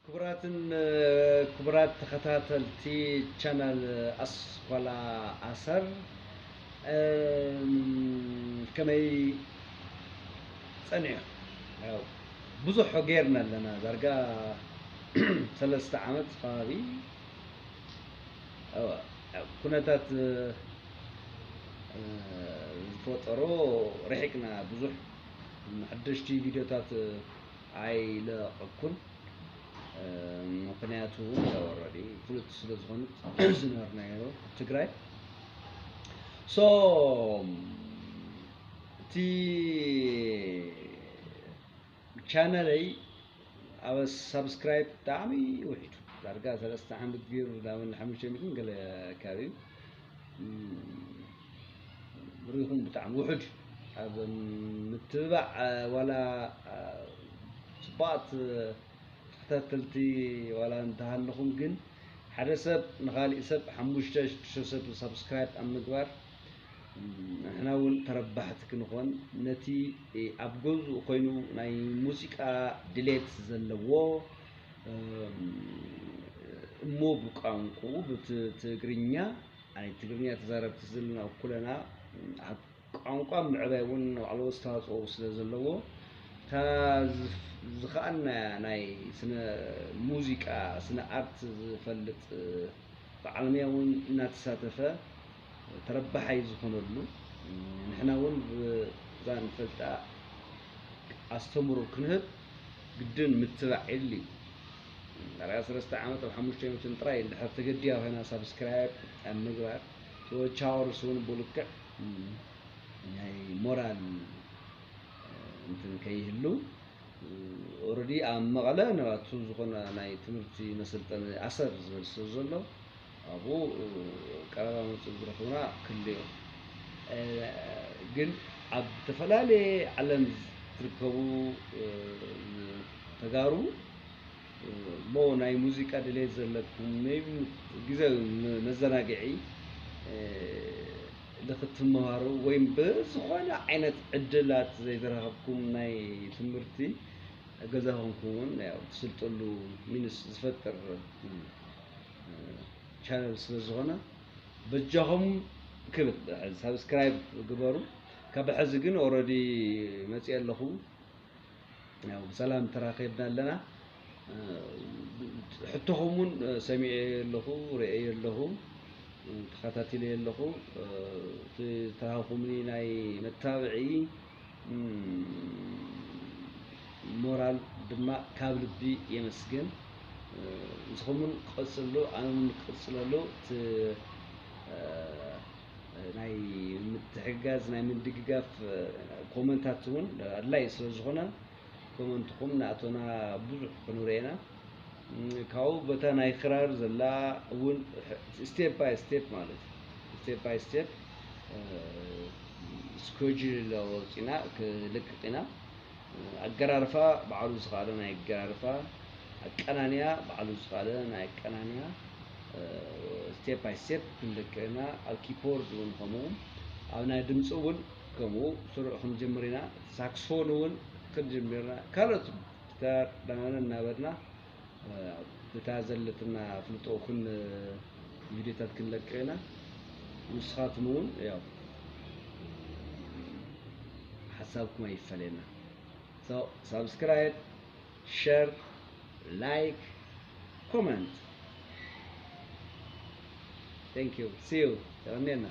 ክቡራትን ክቡራት ተኸታተልቲ ቻናል ኣስኳላ ኣሰር፣ እም፣ ከመይ ጸኒሑ? ያው ብዙሕ ጌርና ኣለና፣ ዳርጋ ሰለስተ ዓመት ከባቢ። ያው ኩነታት፣ እ፣ ዝፈጠሮ ርሒቅና ብዙሕ ሓደሽቲ ቪድዮታት ኣይለቐኩን። ምክንያቱ እውን ያው ኦልሬዲ ፍሉጥ ስለ ዝኾነት ዝነበርናዮ ትግራይ። ሶ እቲ ቻነለይ ኣብ ሳብስክራይብ ብጣዕሚ ውሒዱ፣ ዳርጋ ሰለስተ ዓመት ገይሩ ናብ ሓሙሽተ ሚእትን ገለ ኣካባቢ እዩ። ሪኹም ብጣዕሚ ውሑድ እዩ። ኣብ ምትብባዕ ዋላ ጽቡቓት ተኸታተልቲ ዋላ እንተሃለኹም፣ ግን ሓደ ሰብ ንኻሊእ ሰብ ሓሙሽተ ሽዱሽተ ሰብ ሳብስክራይብ ኣብ ምግባር ንሕና እውን ተረባሕቲ ክንኾን፣ ነቲ ኣብ ገዝኡ ኮይኑ ናይ ሙዚቃ ድሌት ዘለዎ እሞ ብቋንቁኡ ብትግርኛ፣ ኣይ ትግርኛ ተዛረብቲ ዘለና ኩለና ኣብ ቋንቋ ምዕባይ እውን ንባዕሉ ኣስተዋፅኦ ስለ ዘለዎ፣ እታ ዝፍ- ዝኸኣልናያ ናይ ስነ ሙዚቃ፣ ስነ ኣርት ዝፈልጥ በዓል ሞያ እውን እናተሳተፈ ተረባሓይ ዝኾነሉ፣ ንሕና እውን ብዛ ንፈልጣ ኣስተምሮ ክንህብ ግድን ምትባዕ የድሊ። ዳርጋ ሰለስተ ዓመት ኣብ ሓሙሽተ ሚእትን ጥራይ እንድሕር ተገዲያ ኮይና ሳብስክራይብ ኣብ ምግባር፣ ቻወርስ እውን ብልክዕ ናይ ሞራል እንትን ከይህሉ፣ ኦረዲ ኣብ መቐለ ናባቱ ዝኾነ ናይ ትምህርቲ መሰልጠኒ ኣሰር ዝብል ስለ ዘሎ፣ ኣብኡ ቀረባ መፅእ ዝረኽቡና ክልዮ። ግን ኣብ ዝተፈላለየ ዓለም ዝትርከቡ ተጋሩ፣ እሞ ናይ ሙዚቃ ድሌት ዘለኩም፣ maybe ግዜ መዘናግዒ ንክትመሃሩ ወይም ብዝኾነ ዓይነት ዕድላት ዘይተረኸብኩም ናይ ትምህርቲ፣ ገዛኹም ክውን ያው ትስልጠሉ ሚንስ ዝፈጥር ቻነል ስለ ዝኾነ፣ በጃኹም ክብል ሳብስክራይብ ግበሩ። ካብ ሕዚ ግን ኦረዲ መፅእ ኣለኹ። ያው ብሰላም ተራኺብና ኣለና። ሕቶኹም እውን ሰሚዐ ኣለኹ፣ ርእየ ኣለኹ፣ ተኸታቲለ ኣለኹ። እቲ ተራኸብኩምኒ ናይ መታብዒ ሞራል ድማ ካብ ልቢ የመስግን። ንስኹም እውን ቀፅሉ፣ ኣነ እውን ክቕፅለሉ። እቲ ናይ ምትሕግጋዝ፣ ናይ ምድግጋፍ ኮመንታት እውን ኣድላይ ስለ ዝኾነ፣ ኮመንትኹም ንኣቶና ብዙሕ ክንርኢ ኢና። ካብኡ በታ ናይ ክራር ዘላ እውን step by step ማለት እዩ። Step by step schedule ኣውፂና ክልቅቕ ኢና። ኣገራርፋ ባዕሉ ዝኸኣለ ናይ ኣገራርፋ፣ ኣቀናንያ ባዕሉ ዝኸኣለ ናይ ኣቀናንያ፣ step by step ክንልቅቕ ኢና። ኣብ ኪፖርድ እውን ከምኡ፣ ኣብ ናይ ድምፂ እውን ከምኡ ስሩዕ ክንጅምር ኢና። ሳክስፎን እውን ክንጅምር ኢና። ካልኦት ጊታር ዳናነ እናበልና፣ ብታ ዘለትና ኣፍልጦ ኩን ቪድዮታት ክንለቅቕ ኢና። ንስኻትኩም እውን ያው ሓሳብኩም ኣይፈለየና። So ሳብስክራይብ፣ ሸር፣ ላይክ፣ ኮመንት። Thank you. See you. የቐንየልና።